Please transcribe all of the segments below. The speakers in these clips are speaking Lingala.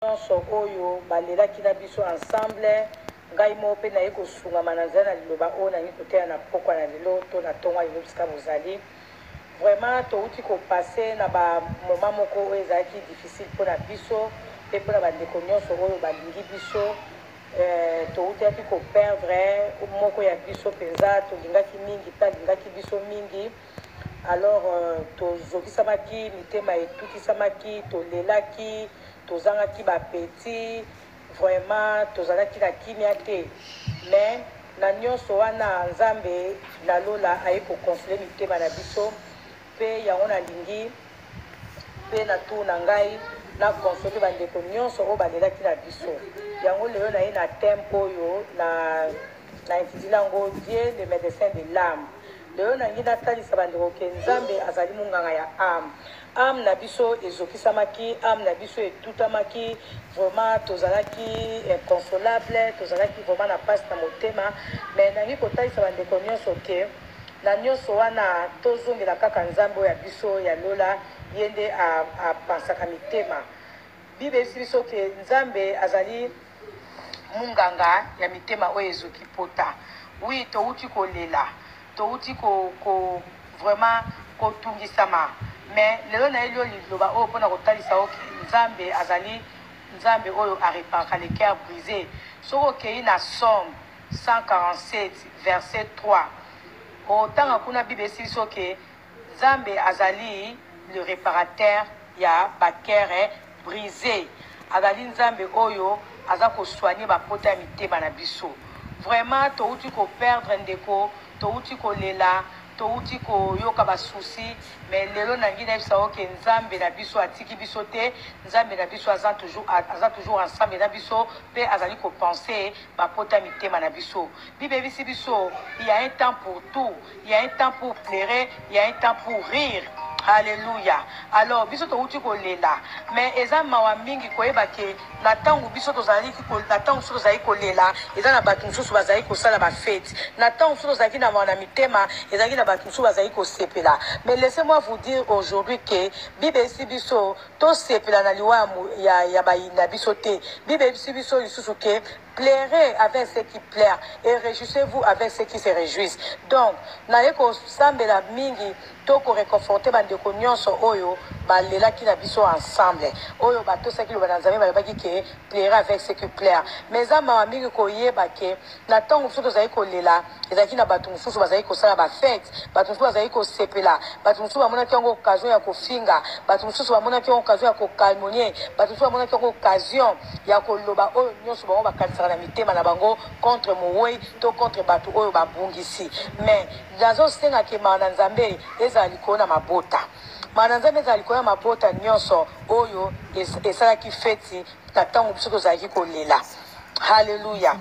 Nionso oyo balelaki na biso ensemble, ngai moko pe naye kosungama na nzela na liloba oyo nalingi koteya na pokwa na lelo to na tongo ya lelo bisika bozali. Vraiment towuti ko passer na ba moment moko oyo ezalaki difficile pona biso pe pona ba ndeko nionso oyo balingi biso. Towutaki ko perdre moko ya biso penza tolingaki mingi pe alingaki biso mingi. Alors tozokisamaki, mitema etutisamaki, tolelaki, tozangaki ba appetit, vraiment tozalaki na kimia te. Mais na nionso wana Nzambe na lola aye ko consoler mitema na biso pe yango nalingi pe na tour na ngai na consoler ba ndeko nionso oyo balelaki na biso. Yango lelo naye na thème oyo na na intitule yango Dieu le medecin de l'ame. Lelo nalingi natalisa bandeko ke Nzambe azali monganga ya ame. Ame na biso ezokisamaki, ame na biso etutamaki, vraiment tozalaki inconsolable, tozalaki vraiment na pasi na motema. Mais nalingi kotalisa bandeko nionso ke na nionso wana tozongela kaka Nzambe oyo ya biso ya lola, ye nde apansaka mitema. Bible eyebisi biso ke Nzambe azali munganga ya mitema oyo ezoki pota. Oui, towuti kolela, towuti ko ko vraiment kotungisama, mais lelo nayeli yo liloba oyo pona kotalisa yo ke Nzambe azali Nzambe oyo a reparaka le coeur brise. Soki okeyi na Psaume 147 verset 3 otanga kuna Bible eyebisi biso ke Nzambe azali le reparateur ya ba coeurs brises. Azali Nzambe oyo aza ko soigner ba pota ya mitema na biso. Vraiment towuti ko perdre ndeko, towuti kolela, towuti koyoka ba soucis, mais lelo nalingi nayebisa yo ke Nzambe na biso atiki biso te, Nzambe na biso aza toujours aza toujours ensemble na biso pe azali ko penser ba pota ya mitema na biso. Bible eyebisi biso il ya un temps pour tout. Il ya un temps pour pleurer, il ya un temps pour rire. Alleluia. Alors biso towuti kolela, mais eza mawa mingi koyeba ke na tango biso tozalaki na tango biso tozalaki kolela, eza na bato mosusu bazalaki kosala ba fete. Na tango biso tozalaki na mawa na mitema, ezalaki na bato mosusu bazalaki kosepela. Mais laissez-moi vous dire aujourd'hui que Bible eyebisi biso tosepela na liwa ya, ya bayini na biso te. Bible eyebisi biso lisusu ke Pleurez avec ceux qui pleurent et rejouissez-vous avec ceux qui se rejouissent. Donc, naye kosambela mingi to ko reconforter ba ndeko nionso oyo balelaki na biso ensemble, oyo batosaki liloba na Nzambe, balobaki ke pleurez avec ceux qui pleurent. Mais eza mawa mingi koyeba ke na tango biso tozali kolela, ezalaki na bato mosusu bazalaki kosala ba fete, bato mosusu bazalaki kosepela, bato mosusu bamonaki yango occasion ya kofinga, bato mosusu bamonaki yango occasion ya kocalmonier, bato mosusu bamonaki yango occasion ya koloba oyo nyonso bango bakanisaka na mitema na bango contre mowei to contre bato oyo babungisi. Mais nazosenga ke mawa na Nzambe ezala likolo na mabota, mawa na Nzambe ezala likolo ya mabota nyonso oyo esalaki feti na ntango biso tozalaki kolela. Hallelujah.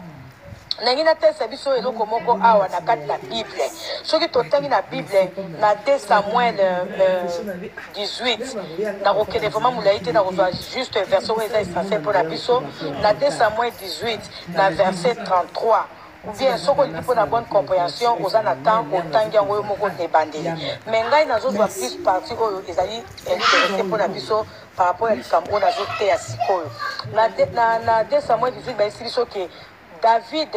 Nalingi natalisa biso eloko moko awa na kati na Bible. Soki totangi na Bible na 2 Samuel 18, nakokende vraiment molai te, nakozwa juste verset oyo eza essentiel mpo na biso na 2 Samuel 18 na verset 33 ou bien soki olingi mpo na bonne comprehension oza na temps otangi yango yo moko na ebandeli, mais ngai nazozwa plus partie oyo ezali interesse mpo na biso par rapport ya likambo oyo nazoteya sikoyo. Na, na, na 2 Samuel 18 bayebisi biso ke David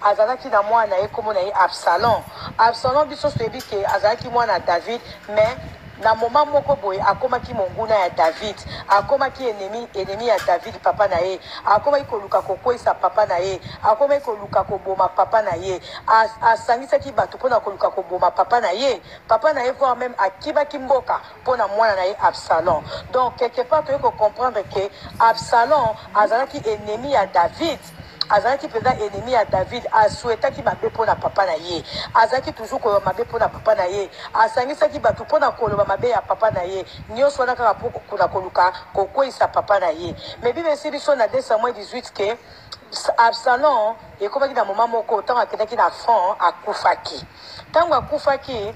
azalaki na mwana na ye nkombo na ye Absalom. Absalom biso toyebi ke azalaki mwana ya David, mais na moment moko boye akomaki monguna ya David, akomaki ennemi, ennemi ya David papa na ye, akomaki koluka kokweisa papa na ye, akomaki koluka koboma papa na ye, asangisaki bato mpona koluka koboma papa na ye, papa na ye voire meme akimaki mboka mpo na mwana na ye Absalom. Donc quelque part toyei ko comprendre que Absalom azalaki ennemi ya David, azalaki mpenza ennemi ya David, asouhaitaki mabe mpo na papa na ye, azalaki toujours koloba mabe mpo na papa na ye, asangisaki bato mpo na koloba mabe ya papa na ye, nyonso wana kaka mpo na koluka kokweisa papa na ye. Mais Bible eyebisi biso na 2 Samuel 18 que Absalom ekomaki na moment moko ntango akendaki na front akufaki. Ntango akufaki,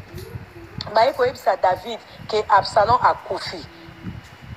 baye koyebisa David ke Absalom akufi.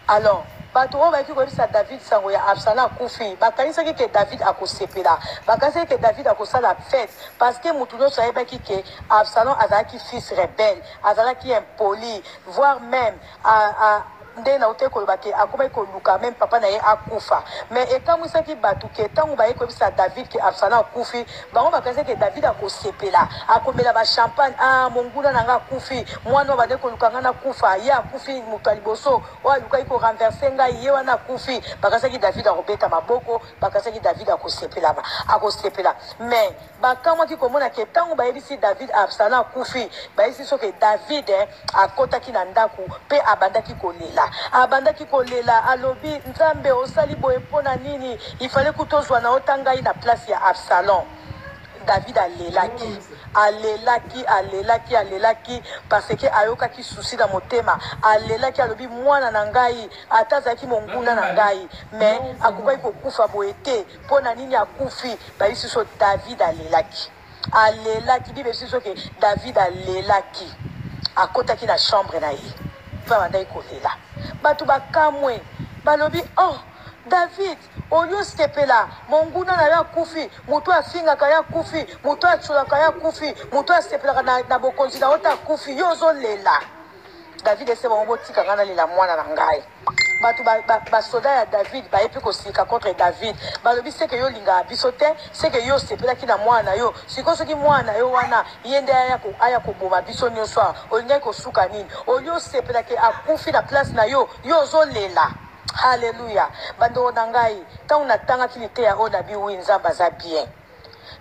Alors, bato oyo bayaki koyebisa David sango ya Absalom akufi, bakanisaki ke David akosepela, bakanisaki ke David akosala fete, parce que mutu nyonso ayebaki ke Absalom azalaki fils rebelle, azalaki impoli, voire meme a, a, Nde nautaki koloba ke akomaki koluka meme papa na ye akufa. Mais ekamwisaki batu ke tango baye koyebisa David ke Absalom akufi, bango bakanisaki ke David akosepela, akomela ba champagne, ah monguna na nga akufi, mwana oyo abandaki koluka nga nakufa, ye akufi, moto ya liboso oyo alukaki ko renverser ngai ye wana akufi. Bakanisaki David akobeta maboko, bakanisaki David akosepela, akosepela. Mais Bakamwaki komona ke ntango bayebisi David Absalom akufi, bayebisi biso ke David akotaki na ndako mpe abandaki kolela. Abandaki kolela, alobi, Nzambe, osali boye mpo na nini? Il fallait kutu ozwa na yo ta ngai na place ya Absalom. David alelaki, alelaki, alelaki, alelaki parce que ayokaki souci na motema. Alelaki, alobi, mwana na ngai, ata azalaki monguna na ngai, mais akokaki kokufa boye te. Mpo na nini akufi? Bayebisi biso David alelaki. Alelaki. Bible eyebisi biso ke David alelaki. Akotaki na chambre na ye mpe abandaki kolela. Bato bakamwe, balobi, Oh, David, au lieu osepela, monguna na yo akufi, moto oyo afingaka yo akufi, moto oyo atiolaka yo akufi, moto oyo asepelaka na, na bokonzi na yo te akufi, yo ozolela. David ese bango botika ngai nalela mwana na ngai. Bato basoda ba, ba ya David baye mpe kosilika contre David, balobi seke yo olingaka biso te, seke yo osepelaki na mwana na yo. Sikoyo soki mwana na yo wana ye nde aya, aya koboma biso nyonso awa, olingaki kosuka nini? Olie osepela ke akufi na place na yo, yo ozolela. Haleluya! Bandeko na ngai, ntango natangaki liteya oyo nabi wi, Nzambe aza bien.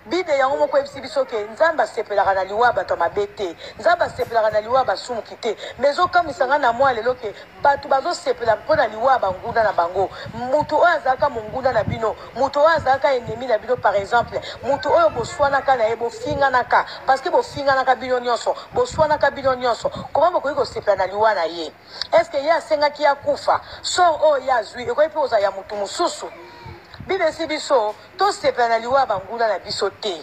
Bible yango moko eyebisi biso ke Nzambe asepelaka na liwa ya bato ya mabe te. Nzambe asepelaka na liwa ya basumuki te. Mais ezokamwisa ngai na mwa lelo ke bato bazosepela mpo na liwa ya banguna na bango. Moto oyo azalaka monguna na bino, moto oyo azalaka ennemi na bino par exemple, moto oyo boswanaka na ye, bofinganaka, parce que bofinganaka bino nyonso, boswanaka bino nyonso, comment bokoki kosepela na liwa na ye? Est-ce que ye asengaki akufa? Sort oyo ye azwi ekoki mpe kozala ya moto mosusu. Bible esi biso Tosepela na liwa ya banguna na biso te.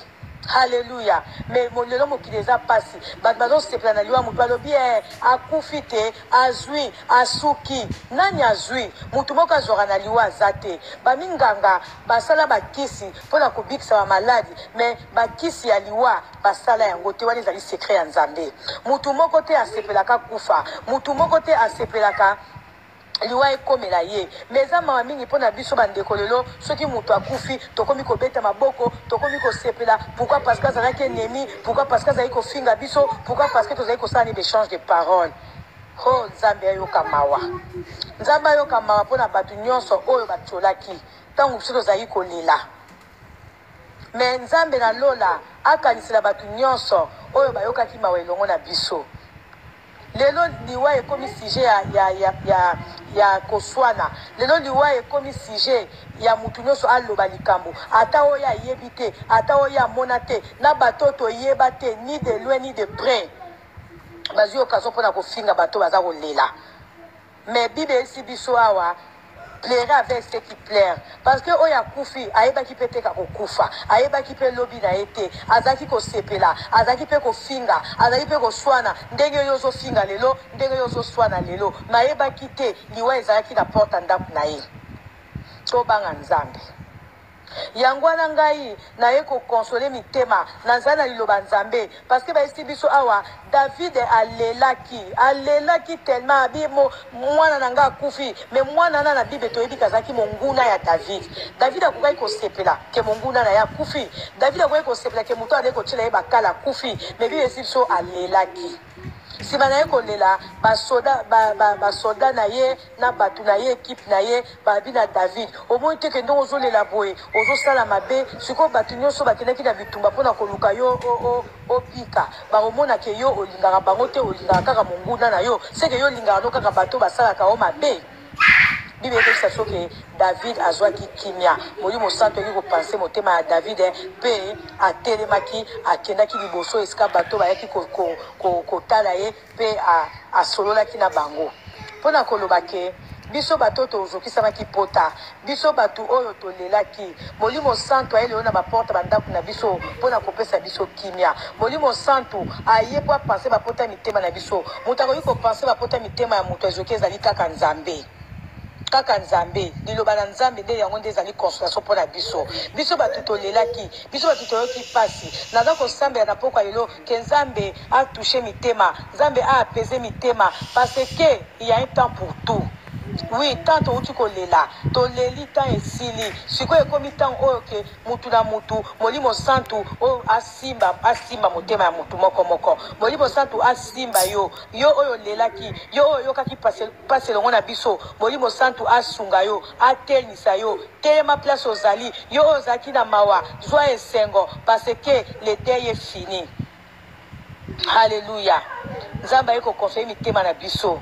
Hallelujah. Mais lelo mokili eza pasi. Bato bazosepela na liwa moto balobi eh, akufi te, azwi, asuki. Nani azwi? Moto moko azwaka na liwa aza te. Baminganga basala bakisi mpo na kobikisa ba maladi, mais bakisi ya liwa basala yango te. Wana ezali secret ya Nzambe. Moto moko te asepelaka kufa. Moto moko te asepelaka liwa ekomela ye. Mais eza mawa mingi pona biso ba ndeko lelo soki mutu akufi tokomi kobeta maboko, tokomi kosepela pourquoi parce que azalaki ennemi, pourquoi parce que azalaki kofinga biso, pourquoi parce que tozalaki kosala nini b'echange de parole. Hoo Nzambe ayoka mawa. Nzambe ayoka mawa pona batu nionso oyo ba tiolaki tango biso tozalaki kolela. Mais Nzambe na lola akanisela batu nionso oyo bayokaki mawa elongo na biso. Lelo liwa ekomi sujet ya, ya, ya, ya, ya koswana. Lelo liwa ekomi sujet ya mutu nionso aloba likambo. Ata oyo ayebi te, ata oyo amona te, na bato oyo toyeba te, ni de loin ni de près, bazui occasion pona kofinga bato baza kolela. Mais bible eyebisi biso awa pleurer avec ceux qui pleurent parce que oyo akufi ayebaki pe te akokufa, ayebaki pe lobi na ye te, azalaki kosepela, azalaki pe kofinga, azalaki pe koswana ndenge yo ozofinga lelo, ndenge yo ozoswana lelo, mais ayebaki te liwa ezalaki na porte ya ndaku na ye. Tobanga Nzambe. Yango wana ngai naye ko consoler mitema naza na liloba Nzambe parce que bayebisi biso awa David alelaki alelaki tellement abi mwana na ngai akufi mais mwana wana na bible toyebi ke azalaki monguna ya David. David akokaki kosepela ke monguna na ye akufi? David akokaki kosepela ke moto azali kotiela ye bakala akufi? Mais bible eyebisi biso alelaki. Sima na ye kolela, basoda ba, ba, basoda na ye na bato na ye, ekipe na ye, balobi na David, Omoni te ke ndenge ozolela boye, ozosala mabe? Sikoyo bato nyonso bakendaki na bitumba mpo na koluka yo o, o, obika, bakomona ke yo olingaka bango te, olingaka kaka monguna na yo. Seke yo olingaka no kaka bato basalaka yo mabe. Bible eyebisa biso ke David azwaki kimia. Molimo Santu ayaki kopanse motema ya David mpe atelemaki, akendaki liboso esika bato bayaki kotala ye mpe asololaki na bango. Mpo na koloba ke biso bato oyo tozokisamaki pota, biso bato oyo tolelaki, Molimo Santu aye lelo na ba porte ya ba ndako na biso mpo na kopesa biso kimia. Molimo Santu aye mpo apanse ba pota ya mitema na biso. Moto akoki kopanse ba pota ya mitema ya moto ezoki ezali kaka Nzambe. Kaka Nzambe. Liloba na Nzambe nde yango nde ezali consolation mpo na biso. Biso bato tolelaki, biso bato toyoki mpasi. Naza kosambela na pokwa lelo ke Nzambe a toucher mitema, Nzambe a apaiser mitema parce que il ya un temps pour tout. Oui, temps touti kolela, toleli, temps esili. Sikoyo ekomi ntango oyo ke mutu na mutu, Molimo Santu oyo asimba, asimba motema ya mutu moko moko. Molimo Santu asimba yo, yo oyo olelaki, yo oyo oyokaki pasi elongo na biso. Molimo Santu asunga yo, atelemisa yo, telema place ozali. Yo oyo ozalaki na mawa, zwa esengo, parce que le deuil est fini. Alléluia. Nzambe aye koconsoler mitema na biso.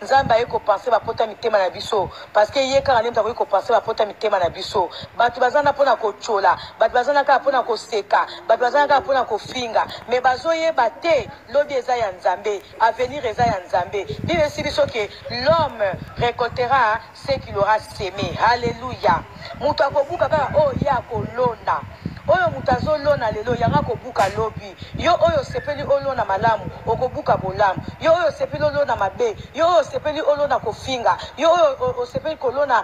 Nzambe aye kopanser bapota mitema na biso, parce que ye kaka nde moto akoki kopanser bapota mitema na biso. Bato baza na mpona kotyola, bato baza na kaka mpona koseka, bato baza na kaka mpona kofinga, mais bazoyeba te lobi eza ya Nzambe, avenir eza ya Nzambe. Bible esi biso ke l'homme récoltera ce qu'il aura semé. Alléluia. Moto akobuka kaka oyo ye akolona. Oyo moto azolona lelo, yango akobuka lobi. Yo oyo osepeli olona malamu, okobuka bolamu. Yo oyo osepeli olona mabe, yo oyo osepeli olona kofinga, yo oyo osepeli kolona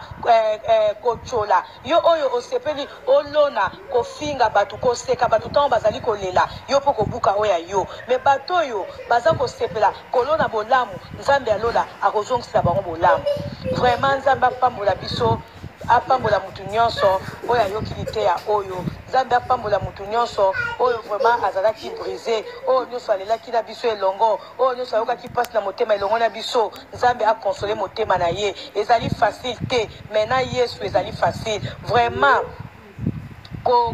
kotyola, yo oyo osepeli olona kofinga bato, koseka bato ntango bazali kolela, yo mpo kobuka oyo ya yo. Mais bato oyo baza kosepela kolona bolamu, Nzambe ya lola akozongisela bango bolamu. Vraiment, Nzambe apambola biso, apambola mutu nyonso oyo ayoki liteya oyo. Nzambe apambola mutu nyonso oyo vraiment azalaki brisé, oyo nyonso alelaki na biso elongo, oyo nyonso ayokaki mpasi na motema elongo na biso. Nzambe aconsoler motema na ye. Ezali facile te, mais na Yesu ezali facile. Vraiment,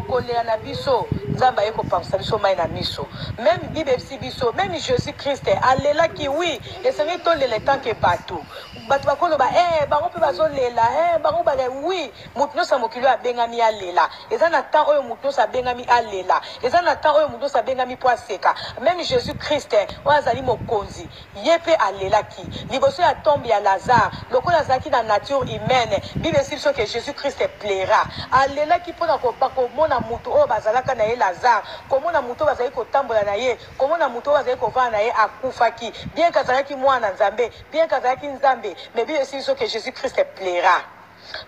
kolela na biso, Nzambe aye kopangisa biso mai na miso. Même Bible ebisi biso, même Jésus Christ alelaki. Oui, esengeli tolela etanke bato. Bato bakoloba bango mpe bazolela, bango bale. Oui, moto nyonso ya mokili oyo abengami alela. Eza na temps oyo moto nyonso abengami alela, eza na temps oyo moto nyonso abengami mpo aseka. Même Jésus Christ oyo azali mokonzi, ye mpe alelaki liboso ya tombe ya Lazare. Lokola azalaki na nature humaine, Bible esi biso ke Jésus Christ pleura, alelaki mpona komona motu oyo bazalaka na ye, Lazare, komona motu oyo bazali kotambola na ye, komona motu oyo bazali kovanda na ye akufaki. Bien ke azalaki mwana Nzambe, bien ke azalaki Nzambe, mais Bible esi biso ke Jésus Christ pleura.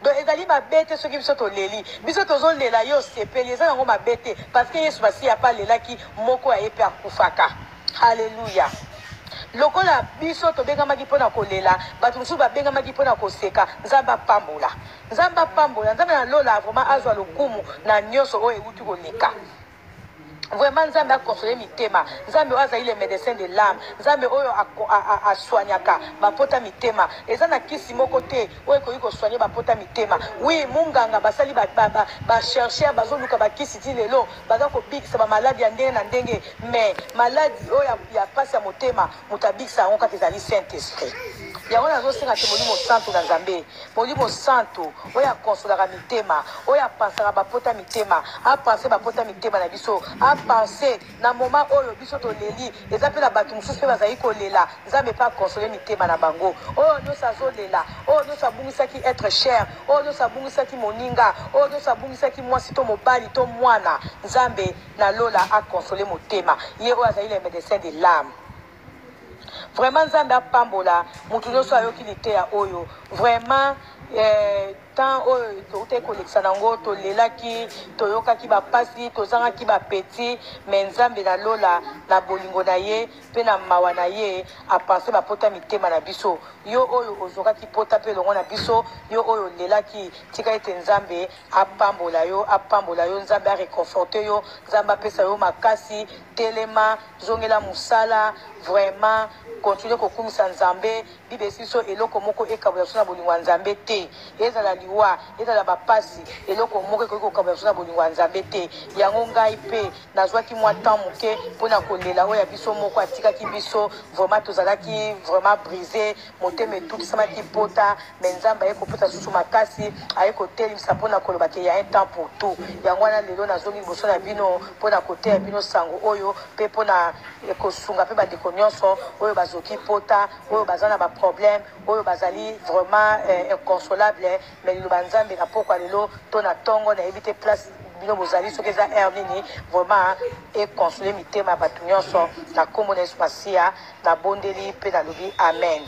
Donc ezali mabe te soki biso toleli. Biso tozolela, ye osepeli, eza yango mabe te, parce que Yesu Masiya mpe alelaki, moko ya ye mpe akufaka. Halleluya. Lokola biso tobengamaki mpona kolela, bato mosusu babengamaki mpona koseka. Nzambe apambola, Nzambe apambola. Nzambe na lola vraiment azwa lokumu na nyonso oyo ewuti koleka. Vraiment, Nzambe aconsoler mitema. Nzambe oyo azali le médecin de l'âme, Nzambe oyo asoignaka bapota mitema. Eza na kisi moko te oyo ekoki kosoigner bapota mitema. Oui, munganga basali, bachercheur bazoluka bakisi ti lelo, baza kobikisa bamaladi ya ndenge na ndenge, mais maladi oyo ya pasi ya motema, moto abikisa yango kaka ezali Saint Esprit. Yango nazosenga te Molimo Santu na Nzambe, Molimo Santu oyo aconsolaka mitema, oyo apansaka bapota mitema, apanse bapota mitema na biso, apanse na moment oyo biso toleli. Eza mpe na bato mosusu mpe bazali kolela, Nzambe mpe aconsoler mitema na bango. Oyo nyonso azolela, oyo nyonso abungisaki être cher, oyo nyonso abungisaki moninga, oyo nyonso abungisaki mwasi to mobali to mwana, Nzambe na lola aconsoler motema, ye oyo azali le médecin de l'âme. Vraiment, Nzambe apambola motu nyonso ayoki liteya oyo. Vraiment, temps oyo toutaki kolekisa nango, tolelaki, toyokaki bapasi, tozangaki bapeti, mais Nzambe na lola, na bolingo na ye mpe na mawa na ye, apanse bapota mitema na biso. Yo oyo ozokaki pota mpe elongo na biso, yo oyo olelaki, tika ete Nzambe apambola yo, apambola yo. Nzambe aréconforter yo, Nzambe apesa yo makasi. Telema, zongela mosala. Vraiment, continue kokumisa Nzambe. Bible esi biso eloko moko ekabola biso na bolingo ya Nzambe te. Ezala liwa, ezala bapasi, eloko moko ekoki kokabola biso na bolingo ya Nzambe te. Yango ngai mpe nazwaki mwa temps moke mpona kolela oyo ya biso moko atikaki biso. Vraiment, tozalaki vraiment brisé, motema etukisamaki pota, mais Nzambe aye kopesa susu makasi, aye kotelemisa mpona koloba ke ya un temps pour tout. Yango wana lelo nazongi liboso na bino mpona koteya bino sango oyo mpe mpona kosunga mpe bandeko nyonso oyo bazoki pota, oyo baza na baproblème, oyo bazali vraiment inconsolable. Mais liloba Nzambe na pokwa lelo to na ntongo, nayebi te place bino bozali, soki eza heure nini, vraiment econsoler mitema ya bato nyonso. Na nkombo na Yesu Masiya nabondeli mpe nalobi amen.